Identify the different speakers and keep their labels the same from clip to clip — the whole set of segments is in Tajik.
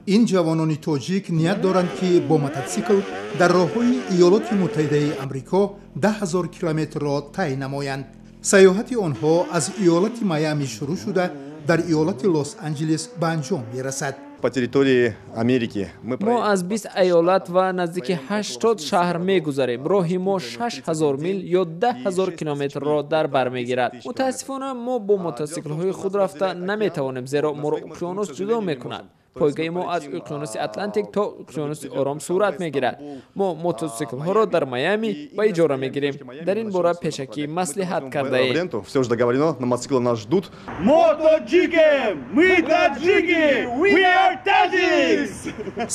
Speaker 1: Ин ҷавонони тоҷик ният доранд, ки бо мототсикл дар роҳҳои Иёлоти Муттаҳидаи Амрико 10 000 километрро тай намоянд. Сайёҳати онҳо аз иёлати Майами шурӯъ шуда, дар иёлати Лос Анҷелес ба анҷом мерасад.
Speaker 2: По территории Америки.
Speaker 3: Мо аз 20 аёлат ва наздики 80 шаҳр мегузарем. Роҳи мо 6000 мил ё 10 000 километрро дар бар мегирад. Мутаассифона, мо бо мотосиклҳои худ рафта наметавонем, зеро моро уқёнус ҷудо мекунад. Пойгаи мо аз уқёнуси Атлантик то уқёнуси Ором сурат мегирад. Мо мотосиклҳоро дар Майами ба иҷора мегирем. Дар ин бора пешакӣ маслиҳат кардаем.
Speaker 2: Все уже договорено, на мотоциклы нас ждут.
Speaker 4: Мо тоҷикем! Мы таджики! We are Tajiks!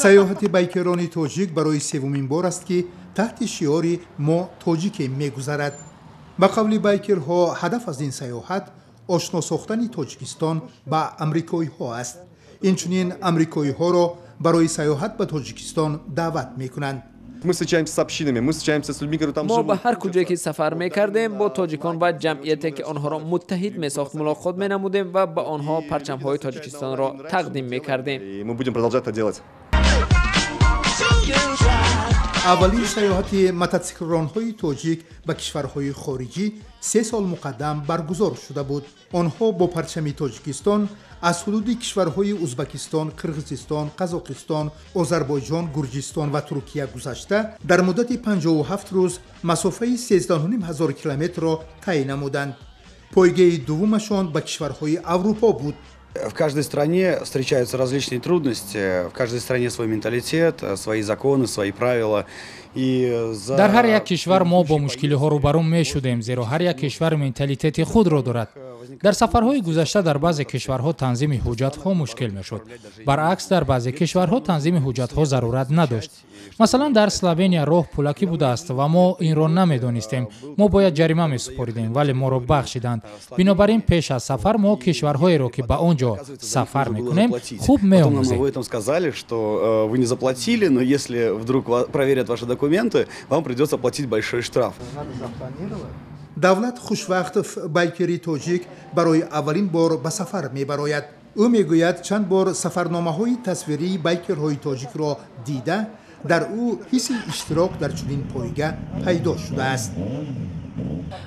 Speaker 1: Сайёҳати байкерони тоҷик барои севумин бор аст, ки таҳти шиори «Мо тоҷикем» мегузарад. Ба қавли байкерҳо, ҳадаф аз ин сайёҳат ошно сохтани Тоҷикистон ба амрикоиҳо аст. Инчунин амрикоиҳоро барои сайёҳат ба Тоҷикистон даъват мекунанд.
Speaker 2: Мы встречаемся с общинами, мы встречаемся с людьми, которые там
Speaker 3: Мо
Speaker 2: живут.
Speaker 3: ба ҳар куҷое ки сафар мекардем, бо тоҷикон ва ҷамъияте, ки онҳоро муттаҳид месохт, мулоқот менамудем ва ба онҳо парчамҳои Тоҷикистонро тақдим мекардем.
Speaker 2: И мы будем продолжать это делать.
Speaker 1: Аввалин сайёҳати мототсиклронҳои тоҷик ба кишварҳои хориҷӣ 3 сол муқаддам баргузор шуда буд. Онҳо бо парчами Тоҷикистон аз ҳудуди кишварҳои Узбакистон, Қирғизистон, Қазоқистон, Озарбойҷон, Гурҷистон ва Туркия гузашта, дар муддати 57 рӯз масофаи 13 ҳазор километрро тай намуданд. Пойгаи дуввумашон ба кишварҳои Аврупо буд.
Speaker 5: В каждой стране встречаются различные трудности, в каждой стране свой менталитет, свои законы, свои правила. И за
Speaker 6: Дар ҳар як кишвар мо бо мушкилиҳо рӯбарӯ мешудем, зеро ҳар як кишвар менталитети худро дорад. Дар сафарҳои гузашта дар баъзе кишварҳо танзими ҳуҷҷатҳо мушкил мешуд. Баръакс, дар баъзе кишварҳо танзими ҳуҷҷатҳо зарурат надошт. Масалан, дар Словения роҳ пулакӣ будааст ва мо инро намедонистем. Мо бояд ҷарима месупоридем, вале моро бахшиданд. Бинобар ин пеш аз сафар мо кишварҳоеро, ки ба он ҷо сафар мекунем, хуб меомӯзем.
Speaker 5: Об этом сказали, что вы не заплатили, но если вдруг проверят ваши документы, вам придется платить большой штраф.
Speaker 1: Давлат Хушвақтов, байкери тоҷик, барои аввалин бор ба сафар мебарояд. Ӯ мегӯяд, чанд бор сафарномаҳои тасвирии байкерҳои тоҷикро дида, дар ӯ ҳисси иштирок дар чунин пойга пайдо шудааст.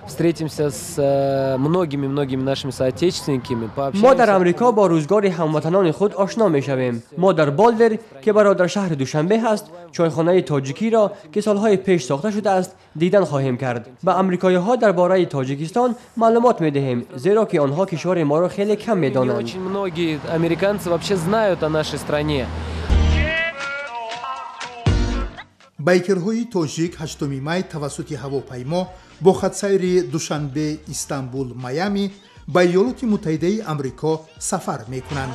Speaker 7: Встретимся с многими-многими нашими соотечественниками.
Speaker 8: Мо дар Амрико бо рӯзгори ҳамватанони худ ошно мешавем. Мо дар Болдер, ки бародаршаҳри Душанбе ҳаст, чойхонаи тоҷикиро, ки солҳои пеш сохта шудааст, дидан хоҳем кард. Ба амрикоиҳо дар бораи Тоҷикистон маълумот медиҳем, зеро ки онҳо кишвари моро хеле кам медонанд.
Speaker 7: Очень многие американцы вообще знают о нашей стране.
Speaker 1: Байкерҳои тоҷик 8 май тавассути ҳавопаймо бо хатсайри Душанбе, Истанбул, Майами ба Иёлоти Муттаҳидаи Амрико сафар мекунанд.